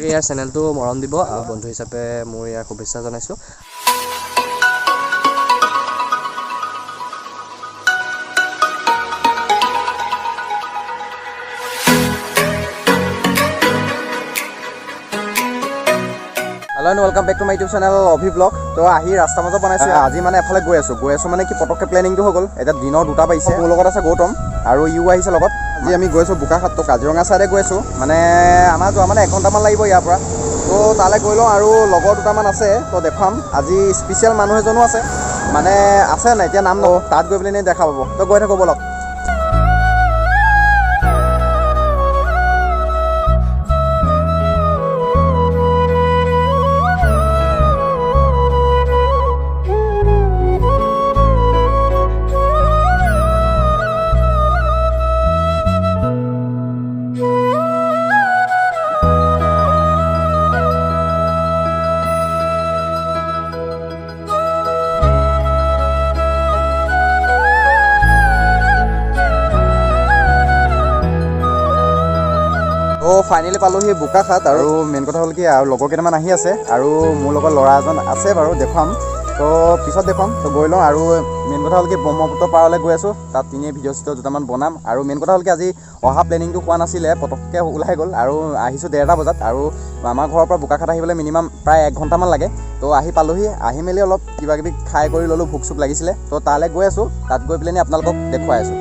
ইয়াৰ চেনেলটো মৰম দিব আৰু বন্ধু হিচাপে মোৰ ইয়াৰ শুভেচ্ছা জনাইছোঁ। Hello and welcome back to my YouTube channel Abhi blog. তো আহি ৰাস্তাৰ মাজত বনাইছোঁ। আজি মানে এফালে গৈ আছোঁ, গৈ আছোঁ মানে কি পটককৈ প্লেনিংটো হৈ গ'ল। এতিয়া দিনৰ 2টা বাজিছে। মোৰ লগত আছে গৌতম আৰু ইও আহিছে লগত। আজি আমি গৈ আছোঁ বোকাখাত, তো কাজিৰঙা ছাইডে গৈ আছোঁ। মানে আমাৰ যোৱা মানে 1 ঘণ্টামান লাগিব ইয়াৰ পৰা। তো তালৈ গৈ লওঁ আৰু লগৰ দুটামান আছে, তো দেখুৱাম। আজি স্পেচিয়েল মানুহ এজনো আছে, মানে আছে নাই এতিয়া নাম নকওঁ, তাত গৈ পেলাই এনেই দেখা পাব। তো গৈ থাকোঁ ব'লক। ফাইনেলি পালোহি বোকাখাত। আৰু মেইন কথা হ'ল কি, আৰু লগৰ কেইটামান আহি আছে আৰু মোৰ লগত ল'ৰা এজন আছে বাৰু, দেখুৱাম তো পিছত দেখুৱাম। তো গৈ লওঁ। আৰু মেইন কথা হ'ল কি, ব্ৰহ্মপুত্ৰ পাৰলৈ গৈ আছোঁ, তাত এনেই ভিডিঅ' চিডিঅ' দুটামান বনাম। আৰু মেইন কথা হ'ল কি, আজি অহা প্লেনিংটো হোৱা নাছিলে, পটককৈ ওলাই গ'ল। আৰু আহিছোঁ 1:30 বজাত। আৰু আমাৰ ঘৰৰ পৰা বোকাখাত আহিবলৈ মিনিমাম প্ৰায় 1 ঘণ্টামান লাগে। তো আহি পালোহি, আহি মেলি অলপ কিবা কিবি খাই কৰি ল'লোঁ, ভোক চোক লাগিছিলে। তো তালৈ গৈ আছোঁ, তাত গৈ পেলাই আপোনালোকক দেখুৱাই আছোঁ।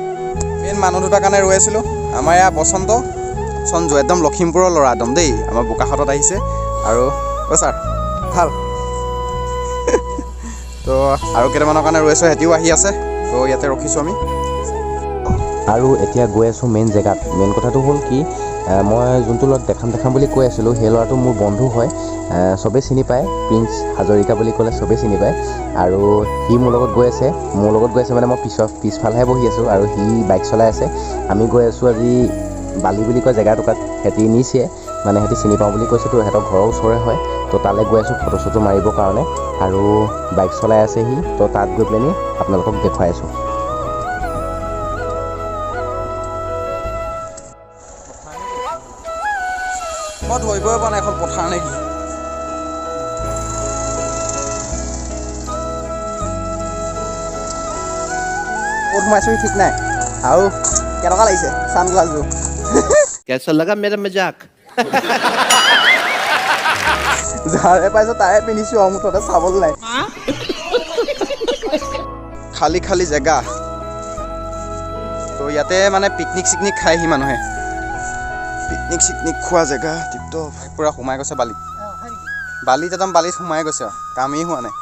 মেইন মানুহ দুটাৰ কাৰণে ৰৈ আছিলোঁ। আমাৰ ইয়াৰ বসন্ত সঞ্জু, একদম লখিমপুৰৰ ল'ৰা একদম দেই, আমাৰ বোকাখাতত আহিছে। আৰু অ' ছাৰ ভাল। তো আৰু কেইটামানৰ কাৰণে ৰৈ আছোঁ, সিহঁতিও আহি আছে। তো ইয়াতে ৰখিছোঁ আমি। আৰু এতিয়া গৈ আছোঁ মেইন জেগাত। মেইন কথাটো হ'ল কি, মই যোনটো ল'ৰাক দেখাম দেখাম বুলি কৈ আছিলোঁ, সেই ল'ৰাটো মোৰ বন্ধু হয়। চবেই চিনি পায়, প্ৰিন্স হাজৰিকা বুলি ক'লে চবেই চিনি পায়। আৰু সি মোৰ লগত গৈ আছে, মোৰ লগত গৈ আছে মানে মই পিছফালেহে বহি আছোঁ আৰু সি বাইক চলাই আছে। আমি গৈ আছোঁ আজি বালি বুলি কয় জেগা টুকাত, সিহঁতি নিছে, মানে সিহঁতি চিনি পাওঁ বুলি কৈছেতো, সিহঁতৰ ঘৰৰ ওচৰৰে হয়। তো তালৈ গৈ আছোঁ ফটো চটো মাৰিবৰ কাৰণে। আৰু বাইক চলাই আছে সি, তো তাত গৈ পেলাইনি আপোনালোকক দেখুৱাই আছোঁ। মই ধৰিবই পৰা নাই এখন পথাৰ নেকি। ক'ত সোমাইছোহি ঠিক নাই। আৰু কেনেকুৱা লাগিছে ছানগ্লাছযোৰ? कैसा लगा मेरा मजाक? যাৰে পাইছোঁ তাৰে পিন্ধিছোঁ আৰু, মুঠতে চাবলৈ নাই। খালী খালী জেগা। তো ইয়াতে মানে পিকনিক চিকনিক খায়হি মানুহে, পিকনিক চিকনিক খোৱা জেগা। টিপটপ পূৰা সোমাই গৈছে বালিত, বালিত একদম বালিত সোমাই গৈছে আৰু, কামেই হোৱা নাই।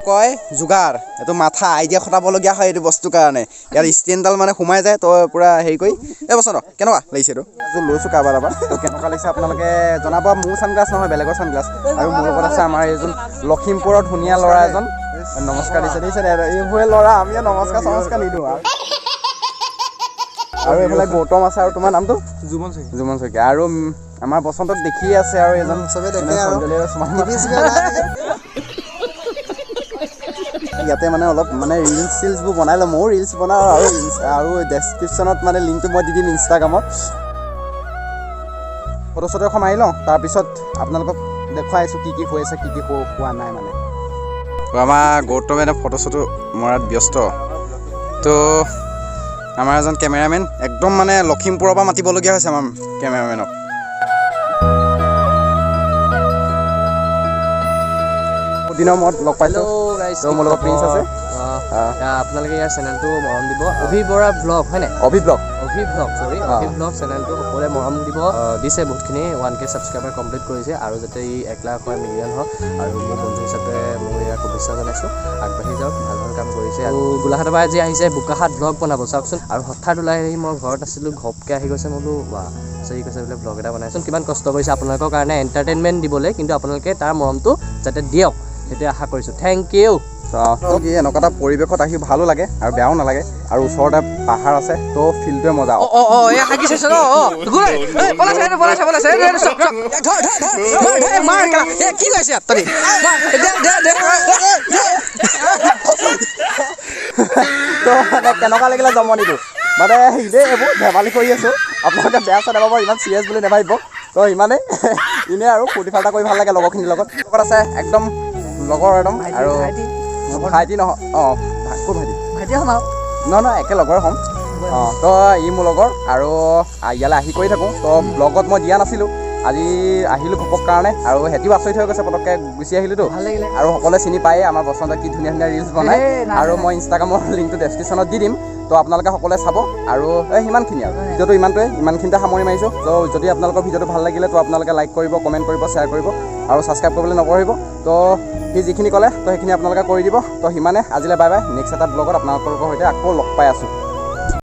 কয় যোগাৰ, এইটো মাথা আইডিয়া খটাবলগীয়া হয় এইটো বস্তুৰ কাৰণে। ইয়াত ষ্টেণ্ডডাল মানে সোমাই যায়, তই পূৰা হেৰি কৰি। এই বছৰ কেনেকুৱা লাগিছে এইটো? লৈছোঁ কাৰোবাৰ পৰা, তো কেনেকুৱা লাগিছে আপোনালোকে জনাব। মোৰ ছানগ্লাছ নহয়, বেলেগৰ ছানগ্লাছ। আৰু মোৰ লগত আছে আমাৰ এইজন লখিমপুৰৰ ধুনীয়া ল'ৰা এজন। নমস্কাৰ দিছে, দিছে এইবোৰে ল'ৰা, আমি নমস্কাৰ চমস্কাৰ নিদিওঁ আৰু। আৰু এইফালে গৌতম আছে। আৰু তোমাৰ নামটো? জুমন শইকীয়া। জুমন শইকীয়া। আৰু আমাৰ বসন্তক দেখিয়ে আছে। আৰু এজন চবেই দেখে আৰু। ইয়াতে মানে অলপ মানে ৰিলচ চিলছবোৰ বনাই লওঁ, ময়ো ৰিলচ বনাওঁ। আৰু আৰু ডেছক্ৰিপশ্যনত মানে লিংকটো মই দি দিম ইনষ্টাগ্ৰামত। ফটো চটো এখন মাৰি লওঁ, তাৰপিছত আপোনালোকক দেখুৱাই আছোঁ কি কি হৈ আছে, কি কি হোৱা নাই। মানে আমাৰ গৌতমে এটা ফটো চটো মৰাত ব্যস্ত। তো আমাৰ এজন কেমেৰামেন একদম মানে লখিমপুৰৰ পৰা মাতিবলগীয়া হৈছে আমাৰ কেমেৰামেনক। দিনৰ মূৰত লগ পাইছোঁ। তো মোৰ লগত প্ৰিন্স আছে। আপোনালোকে ইয়াৰ চেনেলটো মৰম দিব। অভি বৰা ব্লগ হয় নাই? Abhi blog. Abhi blog, sorry, Abhi blog চেনেলটো সকলোৱে মৰম দিব। দিছে বহুতখিনি, 1K subscriber complete কৰিছে। আৰু যাতে ই 1 লাখ হয়, মিলিয়ন হওক। আৰু মোৰ বন্ধু হিচাপে মোৰ ইয়াক শুভেচ্ছা জনাইছোঁ। আগবাঢ়ি যাওক, ভাল ভাল কাম কৰিছে। আৰু গোলাঘাটৰ পৰা আজি আহিছে বোকাখাত ব্লগ বনাব, চাওকচোন। আৰু হঠাৎ ওলাই আহি মই ঘৰত আছিলোঁ, ঘপকৈ আহি গৈছে। মই বোলো ৱাহ, সি কৈছে বোলে ব্লগ এটা বনাইছোন। কিমান কষ্ট কৰিছে আপোনালোকৰ কাৰণে এণ্টাৰটেইনমেণ্ট দিবলৈ, কিন্তু আপোনালোকে তাৰ মৰমটো যাতে দিয়ক সেইটোৱে আশা কৰিছোঁ। Thank you. তো কি এনেকুৱা এটা পৰিৱেশত আহি ভালো লাগে আৰু বেয়াও নালাগে, আৰু ওচৰতে পাহাৰ আছে, তো ফিল্ডটোৱে মজা। তো মানে কেনেকুৱা লাগিলে জমনিটো, মানে এনেই এইবোৰ ধেমালি কৰি আছোঁ, আপোনালোকে বেয়া চেয়া নাপাব, ইমান চিৰিয়াছ বুলি নাভাবিব। তো ইমানেই এনেই আৰু ফূৰ্তি ফাৰ্তা কৰি ভাল লাগে লগৰখিনিৰ লগত। লগত আছে একদম লগৰ একদম, আৰু ভাইটি নহয়, অঁ ক'ত ভাইটি, নহয় নহয় একে লগৰ হ'ম। অঁ তো ই মোৰ লগৰ, আৰু ইয়ালৈ আহি কৰি থাকোঁ। তো ব্লগত মই দিয়া নাছিলোঁ, আজি আহিলোঁ ঘপক কাৰণে, আৰু সিহঁতিও আচৰিত হৈ গৈছে, পটককৈ গুচি আহিলোঁতো। আৰু সকলোৱে চিনি পায়েই আমাৰ বসন্ত কি ধুনীয়া ধুনীয়া ৰিলচ বনায়, আৰু মই ইনষ্টাগ্ৰামৰ লিংকটো ডেছক্ৰিপশ্যনত দি দিম, তো আপোনালোকে সকলোৱে চাব। আৰু এই সিমানখিনি, আৰু ভিডিঅ'টো ইমানটোৱে, ইমানখিনিতে সামৰণি মাৰিছোঁ। তো যদি আপোনালোকৰ ভিডিঅ'টো ভাল লাগিলে তো আপোনালোকে লাইক কৰিব, কমেণ্ট কৰিব, শ্বেয়াৰ কৰিব, আৰু ছাবস্ক্ৰাইব কৰিবলৈ নপাহৰিব। তো সি যিখিনি ক'লে তো সেইখিনি আপোনালোকে কৰি দিব। তো সিমানে, আজিলৈ বাই বাই, নেক্সট এটা ব্লগত আপোনালোকৰ সৈতে আকৌ লগ পাই আছোঁ।